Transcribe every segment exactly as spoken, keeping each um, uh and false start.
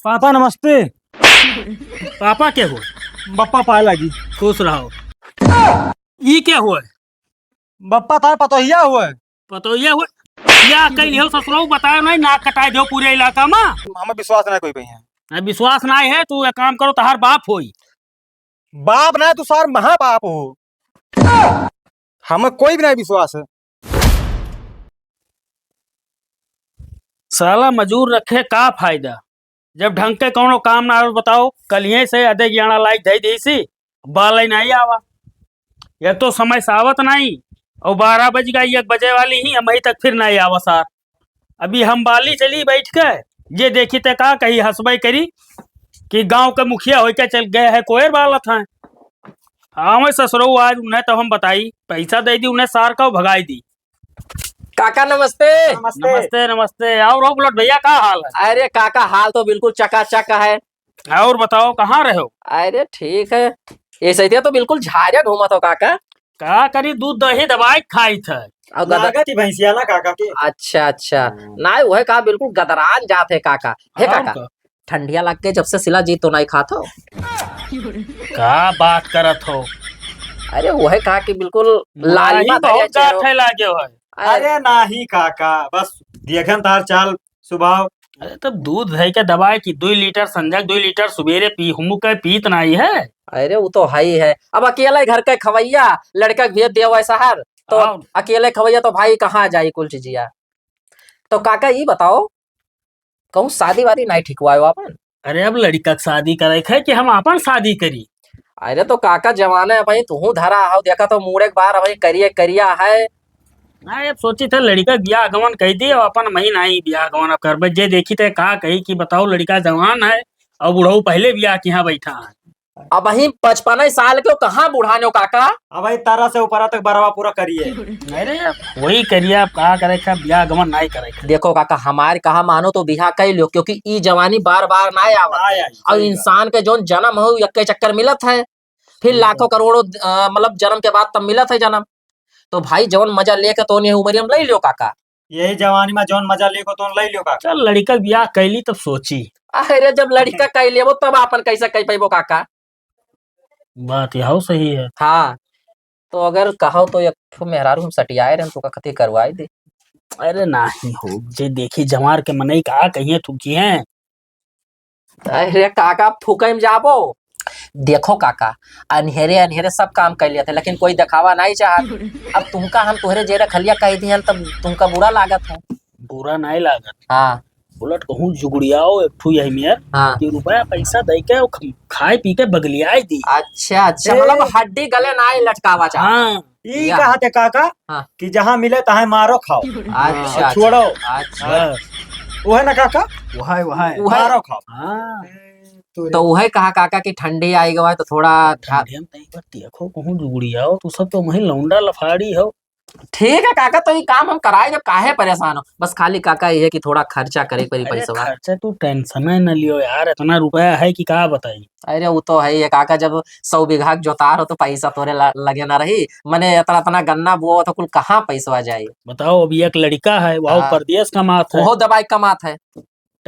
पापा नमस्ते। पापा के हो? बप्पा पाए लागी। खुश रहो। ई के हो? बप्पा तार पतोहिया हो। पतोहिया हो? या कहीं हो ससुरो बतायो नहीं, नाक कटाए दो पूरे इलाका में। हमें विश्वास ना कोई पे है। नहीं, विश्वास नहीं है, तू एक काम करो, तहार बाप होई। बाप ना, तू सार महापाप हो। हमें कोई भी नहीं विश्वास है। साला मजूर रखे का फायदा, जब ढंग के कौनो काम ना हो। बताओ, कलिये से अधे ग्यारह लाइक धई देसी, बाले नहीं आवा। एक तो समय से आवत नहीं, और बारह बज गई, एक बजे वाली ही, हम अभी तक फिर नहीं आवा सार। अभी हम बाली चली बैठ के, जे देखी ते का कही, हंसबे करी कि गांव के मुखिया होके चल गए है, कोयर बालत हैं। हाँ, मैं ससुरो आज उन्हें तो हम बताई, पैसा दे दी उन्हें, सार का भगाई दी। काका नमस्ते। नमस्ते। नमस्ते, नमस्ते। और हो बुलट भैया, का हाल है? अरे काका, हाल तो बिल्कुल चकाचक है। और बताओ, कहाँ रहे हो? अरे ठीक है, ऐसे ही तो बिल्कुल झारिया घूमत हो काका। का करी, दूध दही दवाई खाई थे। और गदर- लागत ही भैंसिया ना काका के। अच्छा, अच्छा। हम्म। ना, वह का बिल्कुल गदरान जात है काका। हे और काका, का? ठंडिया लग के जब से सिला जी तो नहीं खात हो। का बात करत हो? अरे वह का कि बिल्कुल लालिमा लाही बहुत चेहरो। गाठे लागे हो। अरे अरे नाही काका, बस देखन तार चाल स्वभाव। अरे तब दूध धई के दबाए कि दुई लीटर संझक, दुई लीटर सुबेरे पी, हमू के पीत नाही है। अरे वो तो है ही है। अब अकेले घर के खवैया, लड़का के भेज दिया हुआ है शहर, तो और? अकेले खवैया तो भाई कहाँ जाई कुल चीजिया। तो काका ई बताओ, कहूँ शादी वादी नहीं ठीक हुआ है अपन? अरे अब लड़का के शादी करे के है कि हम अपन शादी करी? अरे तो काका जवान है भाई, तू धरा हो, देखा तो मूड़े के बार भाई करिए करिया है। ना, अब सोची थे लड़का बियाह गवन कह दिए, अब अपन महीना ही बियाह गवन अब करबे। जे देखी ते का कही कि बताओ लड़का जवान है और बुढ़ऊ पहले बियाह के यहाँ बैठा है। अब वही पचपन साल के, कहाँ बूढ़ा ने हो काका? अब वही तरह से ऊपर तक बरवा पूरा करिए। अरे, वही करिए, अब का करे का, बियाह गमन नाई करे का। देखो काका, हमार कहा मानो तो बियाह कर लियो, क्योंकि ई जवानी बार बार ना आवा। ना आई, और सही बात। इंसान के जौन जन्म हो, यक्के चक्कर मिलत है, फिर हम्म। लाखों करोड़ों, अ, मतलब जन्म के बाद तब मिलत है जन्म। तो भाई जौन मजा लेके तो ये उम्र में ले लियो काका। यही जवानी में जौन मजा लेको तौन ले लियो काका। चल, लड़का बियाह कैली तब सोची। अरे, जब लड़का कह लेबो तब आपन कैसे कह पैबो काका? बात यहो सही है। हाँ, तो अगर कहो तो एक ठो मेहरारू हम सटियाए रहन, तो का खती करवाए दे। अरे नाही हो, जे देखी जवार के मनई का कहिए थूकी हैं। अरे काका, फूके में जाबो। देखो काका, अन्हेरे अन्हेरे सब काम कर लेते, लेकिन कोई देखावा नहीं चाहत। अब तुमका हम तोहरे जे रखलिया कह दिहन, तब तुमका बुरा लागत है। बुरा नहीं लागत। हाँ। बुलट कहूँ जुगड़ियाओ एक ठू यही मेर हाँ। कि रुपया पैसा दे के वो ख-, खाए पी के बगलियाए दी। अच्छा, अच्छा, ए। मतलब हड्डी गले ना लटकावा चाहत। हाँ। ई या। कहा थे काका हाँ। कि जहाँ मिले तहाँ मारो खाओ। अच्छा, और छोड़ो। अच्छा। हाँ। वो है ना काका? वो है, वो है। वो है। मारो खाओ। हाँ। तो वह कहा काका कि ठंडी आई गवा है तो थोड़ा ठा- ठंडी में तई पर देखो कहूँ जुगड़ियाओ, तू सब तो वहीं लौंडा लफाड़ी हो। ठीक है काका, तो ये काम हम कराए जब, काहे परेशान हो? बस खाली काका ये है कि थोड़ा खर्चा करे पड़ी अरे पैसवा। खर्चा तू tension ही न लियो यार, इतना रुपया है कि का बताई। अरे वो तो है ही है काका, जब सौ बीघा के जोतार हो तो पैसा तोरे ला-, लगे ना रही, मने इतना इतना गन्ना बोओ तो कुल कहाँ पैसवा जाई? बताओ, अभी एक लड़का है, वहाँ हाँ। परदेश कमात है। वो दवाई कमात है।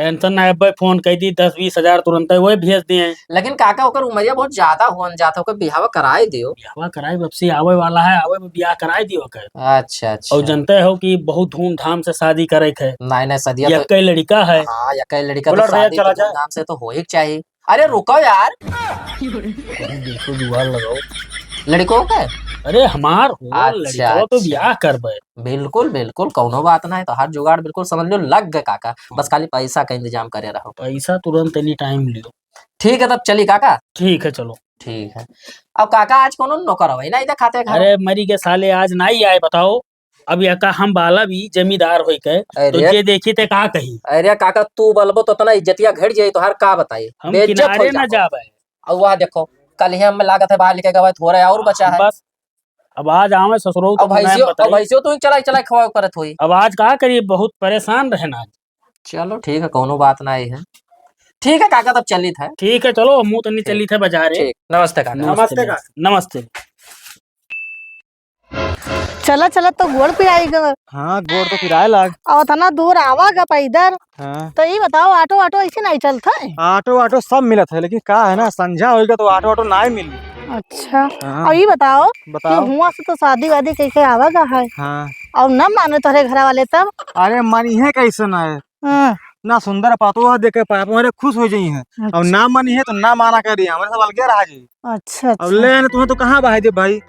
Tension ना, अब्बे फोन कई दी, दस बीस हजार तुरंत वही भेज दिए। लेकिन काका, ओकर उमरिया बहुत ज्यादा होन जात है, ओकर बिहावा कराए दियो। बिहावा कराए, अब से आवे वाला है, आवे में बियाह कराए दियो ओकर। अच्छा, अच्छा। और जानते हो कि बहुत धूमधाम से शादी करे के है। नहीं, नहीं, सदिया तो यक्के लड़का है। हाँ, यक्के लड़का तो बोला, "रे, शादी चला तो जा।" धूमधाम से तो हो ही चाहिए। अरे, रुको यार। अरे, देखो, जुगाड़ लगाओ। लड़को के? अरे, हमार हो, अच्छा, लड़को तो अच्छा। बियाह करबे। बिल्कुल, बिल्कुल, कौनो बात ना है, तो हर जुगाड़ बिल्कुल समझ लो, लग गए काका। बस खाली पैसा का इंतजाम करे रहो। पैसा तुरंत any time लियो। ठीक है, तब चली काका। ठीक है, चलो। ठीक है। अब काका, आज कोनो नौकर हवे नहीं देखाते घर? अरे, मरी के साले आज नहीं आए, बताओ। अब यका हम बाला भी जमींदार होई के, तो अरे। जे देखी ते का कही? अरे काका, तू बलबो तो इतना इज्जतिया घट जाई, तोहार का बताई? हम बेइज्जत किनारे हो ना जाबो। जाबे। अब वह देखो, कल ही हम लागत है बाहर लेके गवा, थोड़ा और बचा है। बस, अब आज आवे ससुरो तो अब भैंसियो, अब भैंसियो तू ही चलाई, चलाई खवाओ करत होई। अब आज का करी, बहुत परेशान रहे ना आज। चलो ठीक है, कौनो बात ना है। ठीक है काका, तब चलित है। ठीक है, चलो, हमहू तनी ठीक। चलित है बाजारे। ठीक, नमस्ते काका। नमस्ते, नमस्ते काका। नमस्ते। चला चला तो गोड़ पिराई ग। हाँ, गोड़ तो पिराए लाग। और इतना दूर आवा ग पैदल। हाँ। तो ई बताओ, auto वाटो ऐसे नहीं चलत है? Auto वाटो सब मिलत है, लेकिन का है ना, संझा होइगा तो auto वाटो नाहीं मिली। अच्छा। हाँ। और ई बताओ बताओ। कि हुआँ से तो शादी वादी कइके आवा ग है। हाँ। और ना माने तोहरे घर वाले तब? अरे, मानिहे कैसे ना है? हाँ। ना सुंदर पतोह देख के पापा हमारे खुश हो जाई हैं। और अच्छा। ना मानिहे तो ना माना करी, हमारे सब अलगे रहा जी। अच्छा, अब अच्छा। ले आने तुम्हें तो कहाँ बहाई दे भाई?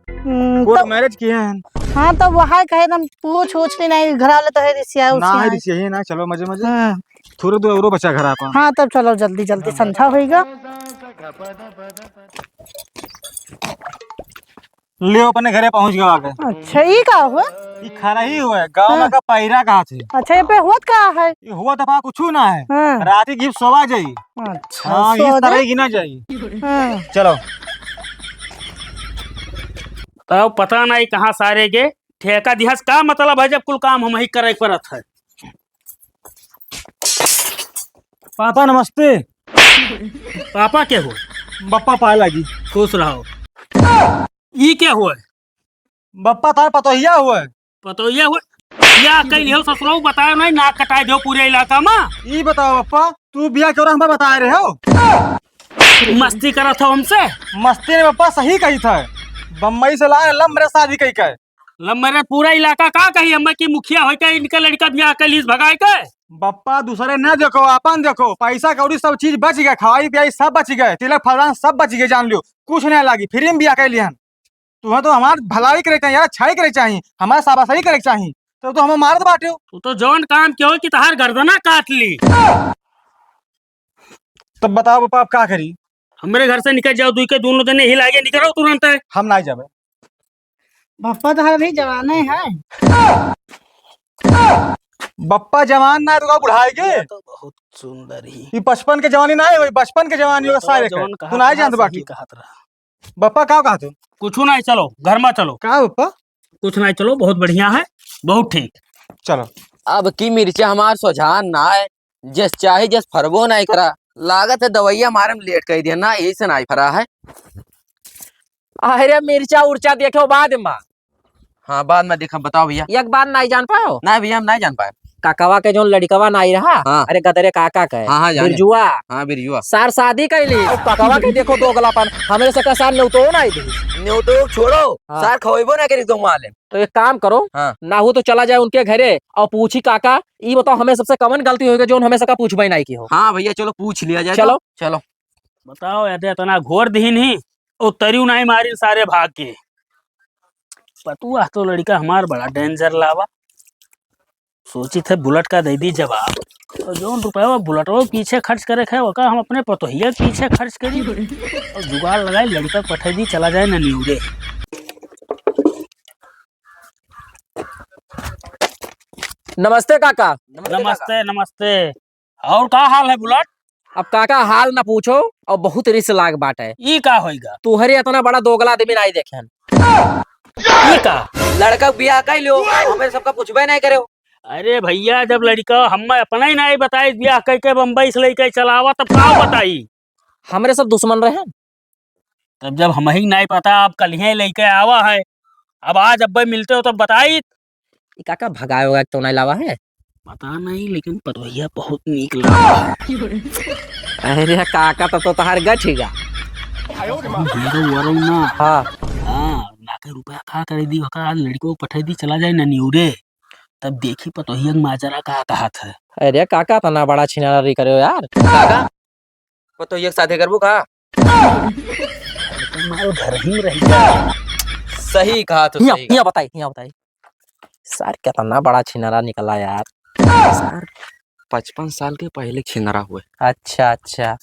हम्म, court तो marriage किए हैं। हाँ, तो वहाँ कहे तुम पूछ, पूछ ली नहीं, घर वाले तो है रिसिया ना है उसिया। रिसिया ही ना, चलो मजे मजे। हाँ। थोड़े दो औरो बचा घर आपा। हाँ, तब चलो जल्दी, जल्दी संझा होइगा। लियो, अपने घरे पहुँच गवा के। अच्छा, ई का हुआ? ई खरही हुआ है, गाँव में हाँ। का पैरा कहा थे। अच्छा, ये पे होत का है? ये होत पा कुछ ना है। हाँ। रात की गिफ्ट सोवा जाई। अच्छा, हाँ, सो इस तरह दे। की ना जाई। हाँ। चलो। तब पता नहीं कहाँ सारे के ठेका दिहस, का मतलब है जब कुल काम हमही करे के परत है। पापा नमस्ते। पापा के हो? बप्पा पाए लागी। खुश रहो। ई के हो? बप्पा तार पतोहिया हो। पतोहिया हो? या कहीं लिहो ससुरऊ बतायो नहीं, नाक कटाए दियो पूरे इलाका में। ई बताओ बप्पा, तू बिया क्यों हमरा बताए रहे हो? मस्ती करत हो हमसे? मस्ती नहीं बप्पा, सही कही था। बम्बई से लाए लम मेरे शादी कही के। लम मेरे पूरा इलाका का कही हमें कि मुखिया होई के इनके लड़का बियाह कर लीस भगाए के? बप्पा दूसरे ना देखो, आपन देखो, पैसा कौड़ी सब चीज बच गए, खवाई पियाई सब बच गए, तिलक फलदान सब बच गए, जान लियो कुछ नहीं लागी, free में बियाह कर लिहन। तुम्हें तो हमार भलाई करे के चाहिए यार, अच्छाई करे के चाहिए, हमार शाबाशी करे के चाहिए, तो, तो हमें मारत बाटे हो। तू तो जौन काम के हो कि तहार गर्दना काट ली। तब बताओ बप्पा, आप का करी? हमरे घर से निकल जाओ, दुई के दोनों जने ही लागे, निकलो तुरंत है। हम नाहीं जाबे। बप्पा तो हर भी जवाने हैं। बप्पा जवान ना है तो का बुढ़ाएगे? ये तो बहुत सुंदर ही। ये पचपन के जवानी ना है, वही बचपन के जवानी होगा सारे के। जवान कहा तू नाहीं था, जानत सही बाटी। कहत रहा। बप्पा का कहत हो? कुछ नहीं, चलो घर में चलो। का बप्पा? कुछ नहीं, चलो बहुत बढ़िया है, बहुत ठीक। चलो। अब की मिर्चा हमार सोझान ना है, जस चाहे जस फरबो नहीं करा, लागत है दवाइया मारे में लेट कर दिया ना, यही से नहीं फरा है। अरे मिर्चा उर्चा देखो बाद में। हाँ, बाद में देखा, बताओ भैया। एक बात नहीं जान पाओ? नहीं भैया, हम नहीं जान पाए। काकावा के जौन लड़िकवा नाई रहा, हाँ। अरे गदरे काका के, हाँ, हाँ, जाने। बिरजुआ। हाँ, बिरजुआ। सार शादी कैली, और काकावा के देखो दोगलापन, हमरे से का सार नेवतो नाई दी। नेवतो छोड़ो, हाँ। सार खवेबो ना करी तुम वाले। तो एक काम करो, हाँ। नाहू तो चला जाए उनके घरे और पूछी काका, ई बताओ हमें सबसे कवन गलती होइगा जौन हमें सबका पूछबे नाई की हो। हाँ भैया, चलो पूछ लिया जाए तो। चलो। चलो। बताओ, यदि इतना घोर दीन ही, ओ तरियो नाहीं मारिन सारे भाग के। पतुआ तो लड़िका हमार बड़ा danger लावा। सोचित है बुलेट का दे दी जवाब। और जौन रुपया बुलेटवा पीछे खर्च करे है, ओका हम अपने पतोहिया के पीछे खर्च करी। और जुगाड़ लगाई, लड़िका पठा दी, चला जाए ना निउरे। नमस्ते काका। नमस्ते, नमस्ते काका। नमस्ते। और का हाल है बुलेट? अब काका हाल ना पूछो, और बहुत रिस लाग बाटे। ई का होइगा? तुहरे इतना बड़ा दोगला आदमी नाई देखेन। ई का? लड़का के बियाह कर लो, हमें सबका पूछबे नहीं करे हो। अरे भैया, जब लड़िका हमें अपना ही नहीं बताई, बियाह कह के बम्बई से लेके चलावा, तब का बताई? हमरे सब दुश्मन रहे। तब जब हमही नहीं पता, आप कलिहे लेके आवा है, अब आज अब्बे मिलते हो तब बताई। ई काका भगाए होगा तो नहीं लावा है? पता नहीं, लेकिन पतोहिया बहुत नीक लावा है। अरे काका तो, तो तहार गठ ही गा। हीरो वरो ना। हाँ। हाँ, लाखे रुपया खा कर दी, ओका आज लड़िको पठा दी, चला जाए ना निउरे। तब देखी पतोहिया के माजरा का कहत है। अरे काका, तना बड़ा छिनारा री करे हो यार। काका, पतोहिया के शादी करबू का? तो माल घर ही में रह गया। सही कहा तो हियाँ, सही कहा। हियाँ बताई, हियाँ बताई। सार कितना बड़ा छिनारा निकला यार। सार पचपन साल के पहले छिनारा हुए। अच्छा, अच्छा।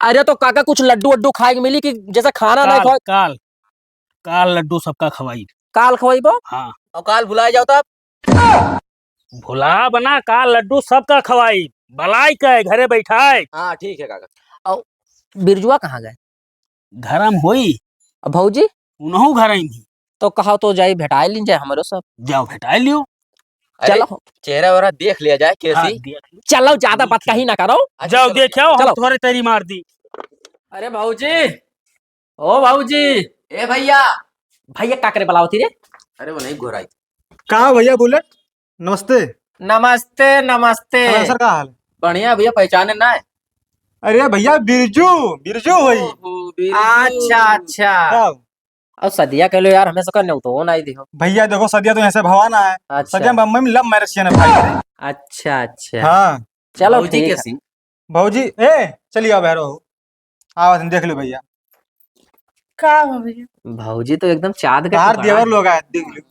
अरे तो काका कुछ लड्डू वड्डू खाए के मिली कि जैसे खाना नहीं काल, खाए? काल, काल लड्डू सबका खवाई। काल खवाइबो? हाँ। और काल भुलाए जाओ तब? भुला बना, काल लड्डू सबका खवाई। बलाई के घरे बैठाए। हाँ, ठीक है काका। और बिरजुआ कहाँ गए? घर में होई। अब भौजी? उनहू घर में ही। तो कहा तो जाई भेटाए लीन जाए हमरो सब। जाओ भेटाए लियो। अरे, चलो। चेहरा वेहरा देख लिया जाए कैसी। हाँ, देख लो। चलो, ज्यादा बात कहीं ना करो। अच्छा, जाओ चलो। देख आओ, हम चलो। थोड़े तेरी मार दी। अरे भौजी, ओ भौजी। ए भैया। भैया का करे बुलावती रे? अरे वो नहीं घोराई। का भैया बुलेट? नमस्ते। नमस्ते, नमस्ते। हाँ सर, का हाल? बढ़िया भैया, पहचाने ना है? अरे भैया बिरजू, बिरजू होई। ओहो, बिरजू। अच्छा, अच्छा। का? और सदिया कह लो यार, हमें सका न्योतो ना ही दिहो। भैया देखो, सदिया तो यहाँ से भवाना है। अच्छा। सदिया बम्बई में love marriage किया ना भाई। अच्छा, अच्छा। हाँ। चलो भौजी ठीक है। कैसी? भौजी, ए, चलिए आओ बहरो। आओ, तुम देख लो भैया। का हो भैया? भौजी तो एकदम चाँद के बाहर टुकड़ा देवर है। लोग आए, देख लो।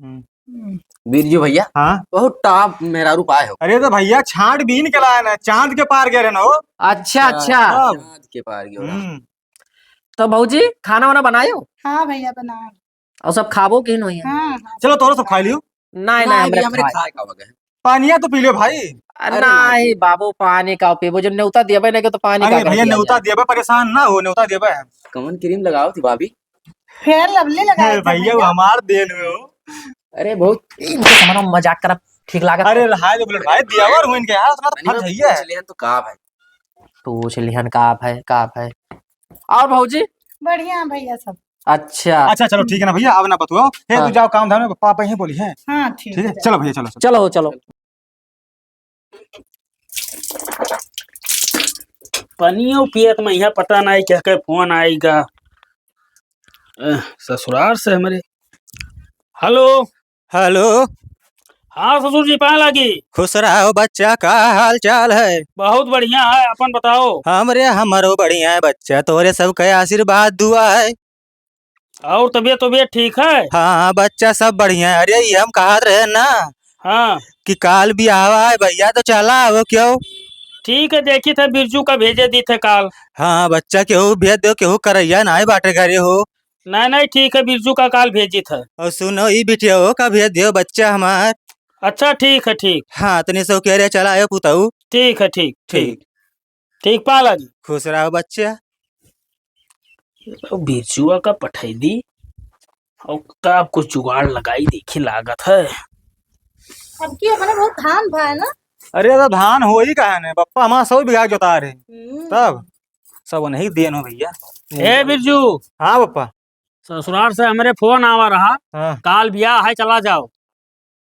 हम्म। हम्म। बिरजू भैया, हाँ? बहुत top मेहरारू पाए हो। अरे तो भैया छाँट बीन के लाए ना, चाँद के पार गए रहे ना हो। अच्छा, अच्छा। हाँ। चाँद के पार गए हो ना। हम्म। तो भौजी खाना वाना बनायो? हाँ भैया बनाए। और सब खाबो कि नहीं? हाँ, हाँ, चलो सब तोरो सब खाए। खा लियो। नहीं, नहीं, नहीं, हमरे भैया, हमरे खाए। खाए का वगैरह। पानिया तो पी लियो भाई। अरे अरे नहीं नहीं। बाबू, पानी का पीबो, जब न्योता देबे नहीं के तो पानी अरे का भैया, न्योता देबे, परेशान ना हो, न्योता देबे। कौन cream लगाओ थी भाभी? Fair Lovely लगाए थे भैया, वो भैया। हमार देन हो। अरे बहुत, इनके सामने मजाक करब ठीक लागत अरे है? रहा दे बुलेट भाई, देवर हो इनके यार, उतना तो नहीं, फर्ज मैं है ही है। पूछ लिहन तो का भाई? पूछ लिहन का भाई, का भाई? और भौजी? बढ़िया भैया सब। अच्छा। अच्छा, चलो ठीक है ना भैया, अब ना बतुआओ। हे, हाँ। तू जाओ काम धाम में, पापा यहीं बोली है। हाँ, ठीक ठीक है, है। चलो भैया, चलो, चलो। चलो, चलो। पनियो पियत में यहाँ पता नहीं क्या के फोन आएगा। अ, ससुराल से हमरे। हेलो। हेलो। हाँ ससुर जी, पाए लागी। खुश रहो बच्चा, का हाल चाल है? बहुत बढ़िया है, अपन बताओ। हमरे हमरो बढ़िया है बच्चा, तोरे सबके आशीर्वाद दुआ है। और तबीयत, तबीयत ठीक है? हाँ, हाँ, बच्चा सब बढ़िया है। अरे, ये हम कहत रहे ना हाँ। कि काल बियाहवा है भैया, तो चला आवो क्यों? ठीक है, देखी थे बिरजू का भेजे दी थे काल। हाँ, हाँ, बच्चा केहू भेज दो, केहू करैया नाई बाटे घरे हो। नहीं, नहीं, ठीक है, बिरजू का काल भेजी थे। और सुनो, ई बिटिया हो का भेज दियो बच्चा हमार। अच्छा, ठीक है, ठीक। हाँ, तनी सो कह रहे चला आयो पुताऊ। ठीक है, ठीक, ठीक। ठीक। ठीक, पाला जी। खुश रहो बच्चा। बिरजुआ का पठाई दी और का कुछ जुगाड़ लगाई, देखी लागत है। अब की अपने बहुत धान भाई ना। अरे तो धान हो ही कहा ने बप्पा, हमारा सौ बीघा जोता रहे। हम्म। तब सब नहीं देन हो भैया। ए बिरजू। हाँ बप्पा। ससुराल से हमरे फोन आवा रहा। हाँ। काल ब्याह है, चला जाओ।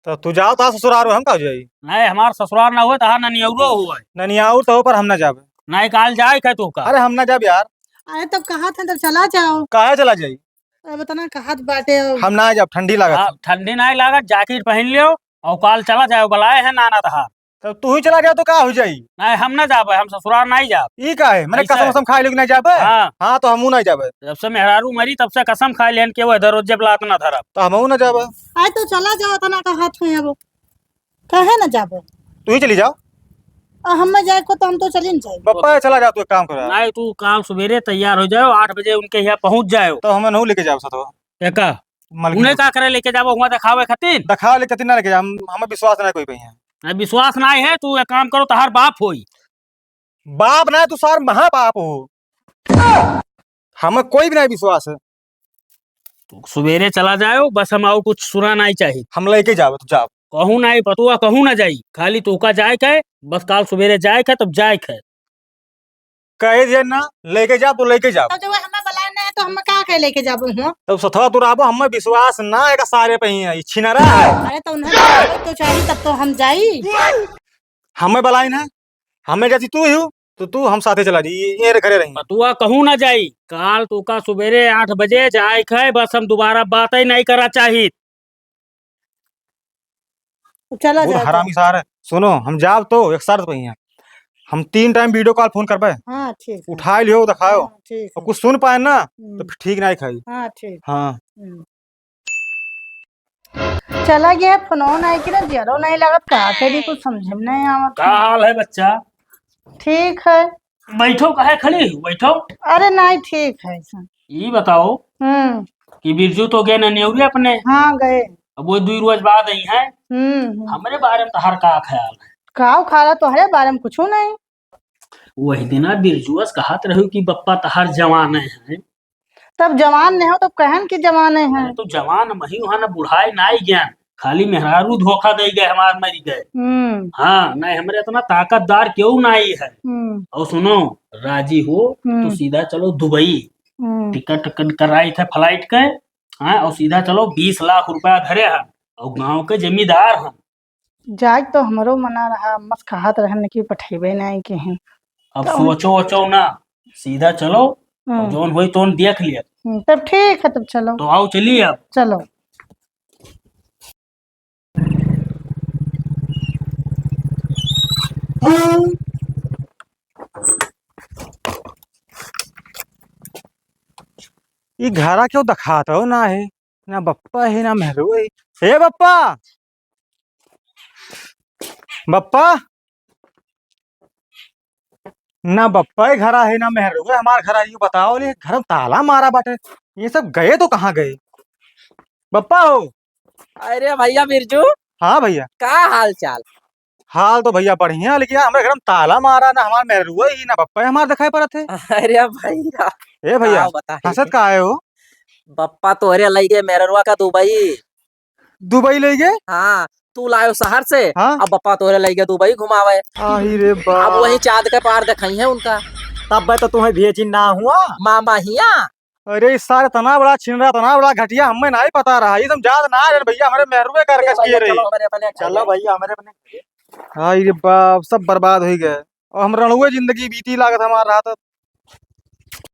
तो तू जाओ, तो ससुराल हो, हम का हो जाई? नहीं, हमार ससुराल ना हुए, तहार ननियौरो हुए। ननियौर तो हो, पर हम ना जाबे। नहीं, काल जाए के तू का? अरे हम ना जाब यार। अरे तब कहा था, तब चला जाओ। काहे चला जाई? अब इतना कहत बाटे हो। हम ना जाब, ठंडी लागत हाँ, है। ठंडी नहीं लागत, जैकेट पहन लियो और काल चला जाओ, बुलाए हैं नाना तहार। तब तू ही चला जाओ तो का हो जाई? नहीं, हम ना जाबे, हम ससुराल नहीं जाब। ई का है? मैंने ऐसा कसम है। कसम खा लियो कि नहीं जाबे? हाँ। हाँ, तो हमहू नहीं जाबे। जब से मेहरारू मरी, तब से कसम खा लिहन कि वो इधर रोज जब लात ना धरब। तो हमहू ना जाबे। आए तो चला जाओ, इतना कहत है अब। काहे ना जाबे? तू ही चली जाओ। आ, हम ना जाए को तो हम तो चली न जाए। बप्पा, चला जाओ, तू एक काम करो। नहीं, तू काम सवेरे तैयार हो जाओ, आठ बजे उनके यहाँ पहुँच जाओ। तो हमें नहीं लेके जाओ साथ। एका? मलकिन उन्हें को। का करे लेके जाबो, हुआ दिखावे खातिर? दिखावे लेके खातिर ना लेके जा, हम, हमें विश्वास ना कोई पे है। नहीं, विश्वास ना है, तू एक काम करो, तहार बाप होई। बाप ना, तू सार महापाप हो। हमें कोई भी नहीं विश्वास है। तू सवेरे चला जाओ, बस हम और कुछ सुना नहीं चाहिए। हम लेके जाओ, तू जाओ। कहूँ नहीं, पतुआ कहूँ ना जाई, खाली तू का जाए के, बस काल सवेरे जाए के, तब जाए के। कहे जे ना, लेके जाओ तो लेके जाओ। तब जब हमें बुलाए ना है, तो हम का के लेके जाबो हुआ? तब सथवा तू रहबो, हमें विश्वास ना एका सारे पे ही है, ई छिनरा है। अरे तो उन्हें बुलावे तो चाहिए, तब तो हम जाई। हमें बुलाई ना, हमें जाती तू ही हो, तो तू हम साथे चला जी, ये रे घरे रही। पतुआ कहूँ ना जाई, काल तू का सुबेरे आठ बजे जाए के है, बस हम दोबारा बात ही नहीं करा चाहित। चला बहुत जाए तो। हरामी सार है। सुनो, हम जाब तो एक शर्त पे ही है, हम तीन time video call phone करबे। हाँ, ठीक है। उठाए लियो, दिखाओ। हाँ, ठीक और है। कुछ सुन पाए ना, हम्म। तो फिर ठीक नहीं खाई। हाँ, ठीक। हाँ। हम्म। चला गया, फोनो नहीं किना, जियरो नहीं लागत, का करी, कुछ समझ में नहीं आवत। का हाल है बच्चा? ठीक है। बैठो, काहे खड़ी हो? बैठो। अरे नहीं, ठीक है सब। ई बताओ हम्म। कि बिरजू तो गए ननियौरी अपने। हाँ, गए। अब वो दुई रोज बाद आई हैं। हम्म, हम्म। हमरे बारे में तहार का ख्याल है? का ख्याल है? तोहरे बारे में कुछ नहीं। वही दिना बिरजुआ से कहत रहो कि बप्पा तहार जवाने हैं। तब जवान नहीं हो, तब कहन कि जवाने हैं। अरे तो जवान मही वहां ना बुढ़ाए ना ही ज्ञान, खाली मेहरारू धोखा दे गए, हमार मरी गए। हम्म। हाँ, नहीं हमरे इतना ताकतदार क्यों ना ही है। हम्म। और सुनो, राजी हो तो हम्म। सीधा चलो दुबई। हम्म। टिकट टिकट कराई थे flight के, हाँ, और सीधा चलो, बीस लाख रुपया धरे हैं और गांव के जमींदार हैं। जाए तो हमरो मना रहा, अम्मा से कहत रहन कि पठेबे नहीं किहिन। अब तो सोचो वोचो ना, सीधा चलो, और हम्म। जौन होई तौन देख लिया। हम्म, तब ठीक है, तब चलो। तो आओ, चलिए अब। चलो। ई घरा क्यों दिखात हो ना है, ना बप्पा है ना मेहरू है। ए बप्पा, बप्पा, ना बप्पा है घरा है ना मेहरू है, हमार घरा, ये बताओ ले, घर में ताला मारा बाटे, ये सब गए तो कहाँ गए बप्पा हो? अरे भैया बिरजू, हाँ भैया। का हाल चाल? हाल तो भैया बढ़िया, लेकिन यार, हमरे घर में ताला मारा, ना हमार मेहरुआ ही, ना बप्पा ही हमार दिखाई पड़त है। अरे भैया, ए भैया, का बताई? हंसत का आए हो? बप्पा तोहरे लइगे मेहरुआ का दुबई। दुबई लइगे? हाँ, तू लायो शहर से, हाँ? अब बप्पा तोहरे लइगे दुबई घुमावे। आही रे बाप। अब वही चांद के पार दिखाई है उनका। तब तो तुम्हें भेजी ना हुआ। मामा हिया। अरे, ई सार इतना बड़ा छिनरा, इतना बड़ा घटिया, हमें नहीं पता रहा। ये तुम जात ना रहे भैया, हमारे मेहरुए का चलो, हरकत किए रही। चलो, हमारे अपने चलो भैया, हमारे अपने। हाय रे बाप, सब बर्बाद हो गए। और हम रणुए जिंदगी बीती लागत हमार रहा, तो